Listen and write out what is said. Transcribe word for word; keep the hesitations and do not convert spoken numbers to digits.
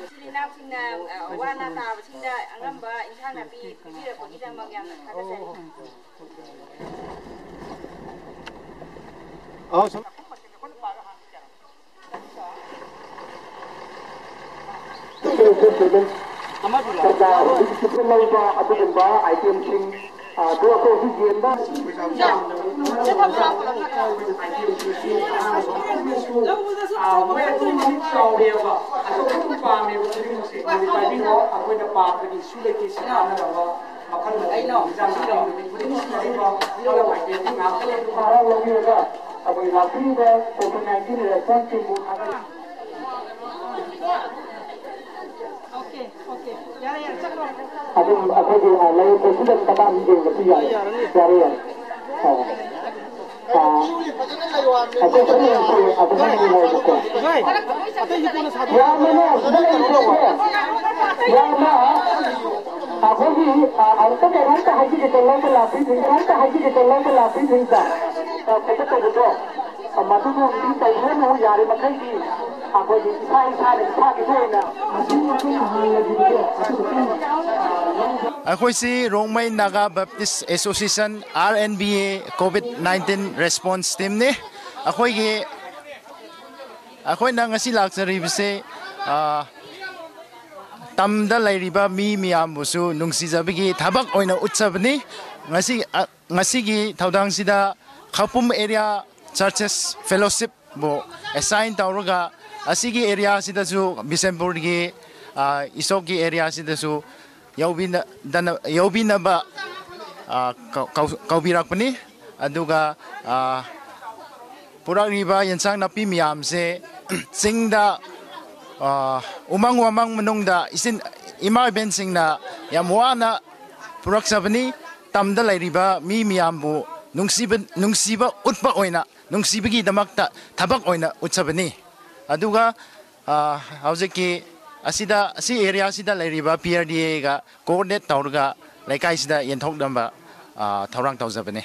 ꯏꯆꯤꯜ ꯏꯅꯥꯎꯁꯤꯡꯅ, ꯑ, ꯋꯥꯅ ꯇꯥꯕꯁꯤꯡꯗ ꯑꯉꯝꯕ ꯏꯟꯁꯥꯡ ꯅꯥꯄꯤ ꯄꯤꯕꯤꯔꯛꯄꯒꯤꯗꯃꯛ ꯌꯥꯝꯅ ꯊꯥꯒꯠꯆꯔꯤ꯫ ꯑꯧ, ꯁꯨꯝ꯫ ꯂꯧꯕ ꯑꯗꯨꯒꯨꯝꯕ item ꯁꯤꯡ, ꯑ, ꯑꯗꯨ ꯑꯩꯈꯣꯏ ꯍꯧꯖꯤꯛ ꯌꯦꯡꯕ ꯑ, ꯃꯣꯏ ꯑꯗꯨꯝ ꯆꯥꯎꯔꯦꯕ, ꯑꯗꯨ ꯑꯗꯨꯝ ꯄꯥꯝꯃꯦꯕ ꯈꯨꯗꯤꯡꯃꯛꯁꯦ꯫ ꯄꯥꯏꯕꯤꯔꯣ, ꯑꯩꯈꯣꯏꯅ ꯄꯥꯝꯕꯒꯤ ꯏꯁꯨ ꯂꯩꯇꯦ, ꯁꯤ ꯀꯥꯟꯅꯗꯕ ꯃꯈꯜ ꯃꯈꯜꯒꯤ ꯏꯟꯖꯥꯡ ꯅꯥꯄꯤ ꯅꯨꯃꯤꯠ ꯈꯨꯗꯤꯡꯒꯤ ꯁꯤꯖꯤꯟꯅꯔꯤꯕ ꯃꯈꯜ ꯃꯊꯦꯜꯁꯤ ꯉꯥꯛꯇ ꯂꯩꯕ ꯚꯔꯥ ꯂꯧꯕꯤꯔꯒ ꯑꯩꯈꯣꯏ ꯂꯥꯛꯄꯤꯔꯤꯕ COVID nineteen response team ꯕꯨ ꯊꯥꯒꯠꯂꯤ꯫ ꯑꯗꯨꯝ ꯑꯩꯈꯣꯏꯒꯤ, ꯑ, ꯂꯩꯔꯤꯕ ꯁꯤꯗ ꯃꯇꯥꯡ ꯌꯦꯡꯕꯁꯨ ꯌꯥꯏ꯫ ꯌꯥꯔꯦ, ꯌꯥꯔꯦ꯫ ꯑ, ꯑ, ꯑꯩꯈꯣꯏ ꯁꯨꯝ ꯌꯦꯡꯁꯤ, ꯑꯩꯈꯣꯏ ꯁꯨꯝ ꯌꯦꯡꯁꯤ꯫ ꯌꯥꯝꯅꯅꯦ, ꯁꯤꯗ ꯂꯩꯔꯤꯕꯁꯦ, ꯌꯥꯝꯅ, ꯑ, ꯑꯝꯇ ꯀꯩꯅꯣꯝꯇ ꯍꯥꯏꯖꯒꯦ, ꯂꯧꯕ ꯂꯥꯛꯄꯤꯁꯤꯡ, ꯀꯩꯅꯣꯝꯇ ꯍꯥꯏꯖꯒꯦ, ꯂꯧꯕ ꯂꯥꯛꯄꯤꯁꯤꯡꯗ, ꯑ, ꯀꯩꯅꯣ ꯇꯧꯕꯗꯣ, ꯑ, ꯃꯗꯨꯕꯨ ꯍꯧꯖꯤꯛ ꯇꯧꯕꯤꯔꯅꯨ, ꯌꯥꯔꯤꯃꯈꯩꯗꯤ ꯑꯩꯈꯣꯏꯒꯤ ꯏꯁꯥ ꯏꯁꯥꯅ ꯏꯁꯥꯒꯤꯁꯨ ꯑꯣꯏꯅ ꯑꯩꯈꯣꯏꯁꯤ Rongmei Naga Baptist association, R N B A, COVID nineteen response team ꯅꯤ꯫ ꯑꯩꯈꯣꯏꯒꯤ, ꯑꯩꯈꯣꯏꯅ ꯉꯁꯤ ꯂꯥꯛꯆꯔꯤꯕꯁꯦ, ꯑ, ꯇꯝꯗ ꯂꯩꯔꯤꯕ ꯃꯤ ꯃꯌꯥꯝꯕꯨꯁꯨ ꯅꯨꯡꯁꯤꯖꯕꯒꯤ ꯊꯕꯛ ꯑꯣꯏꯅ ꯎꯠꯆꯕꯅꯤ꯫ ꯉꯁꯤ, ꯑ, ꯉꯁꯤꯒꯤ ꯊꯧꯗꯥꯡꯁꯤꯗ ꯈꯧꯄꯨꯝ area churches fellowship ꯕꯨ assign ꯇꯧꯔꯒ, ꯑꯁꯤꯒꯤ area ꯁꯤꯗꯁꯨ ꯕꯤꯁꯦꯝꯄꯨꯔꯒꯤ, ꯑ, ꯏꯁꯣꯛꯀꯤ area ꯁꯤꯗꯁꯨ ꯌꯥꯎꯕꯤꯅ-, ꯗꯅ-, ꯌꯥꯎꯕꯤꯅꯕ, ꯑ, ꯀꯧ-, ꯀꯧ-, ꯀꯧꯕꯤꯔꯛꯄꯅꯤ꯫ ꯑꯗꯨꯒ, ꯑ, ꯄꯨꯔꯛꯂꯤꯕ ꯌꯦꯟꯁꯥꯡ ꯅꯥꯄꯤ ꯃꯌꯥꯝꯁꯦ ꯆꯤꯡꯗ, ꯑ, ꯎꯃꯪ ꯋꯥꯃꯪ ꯃꯅꯨꯡꯗ ꯏꯆꯤꯟ, ꯏꯃꯥ ꯏꯕꯦꯟꯁꯤꯡꯅ ꯌꯥꯝ ꯋꯥꯅ ꯄꯨꯔꯛꯆꯕꯅꯤ꯫ ꯇꯝꯗ ꯂꯩꯔꯤꯕ ꯃꯤ ꯃꯌꯥꯝꯕꯨ ꯅꯨꯡꯁꯤꯕ, ꯅꯨꯡꯁꯤꯕ ꯎꯠꯄ ꯑꯣꯏꯅ, ꯅꯨꯡꯁꯤꯕꯒꯤꯗꯃꯛꯇ ꯊꯕꯛ ꯑꯣꯏꯅ ꯎꯠꯆꯕꯅꯤ꯫ ꯑꯗꯨꯒ, ꯑ, ꯍꯧꯖꯤꯛꯀꯤ ꯑꯁꯤꯗ, ꯑꯁꯤ ꯑꯦꯔꯤꯌꯥꯁꯤꯗ ꯂꯩꯔꯤꯕ ꯄꯤ ꯑꯥꯔ ꯗꯤ ꯑꯦꯒ ꯀꯣꯑꯣꯔꯗꯤꯅꯦꯠ ꯇꯧꯔꯒ ꯂꯩꯀꯥꯏꯁꯤꯗ ꯌꯦꯟꯊꯣꯛꯅꯕ, ꯑ, ꯊꯧꯔꯥꯡ ꯇꯧꯖꯕꯅꯦ꯫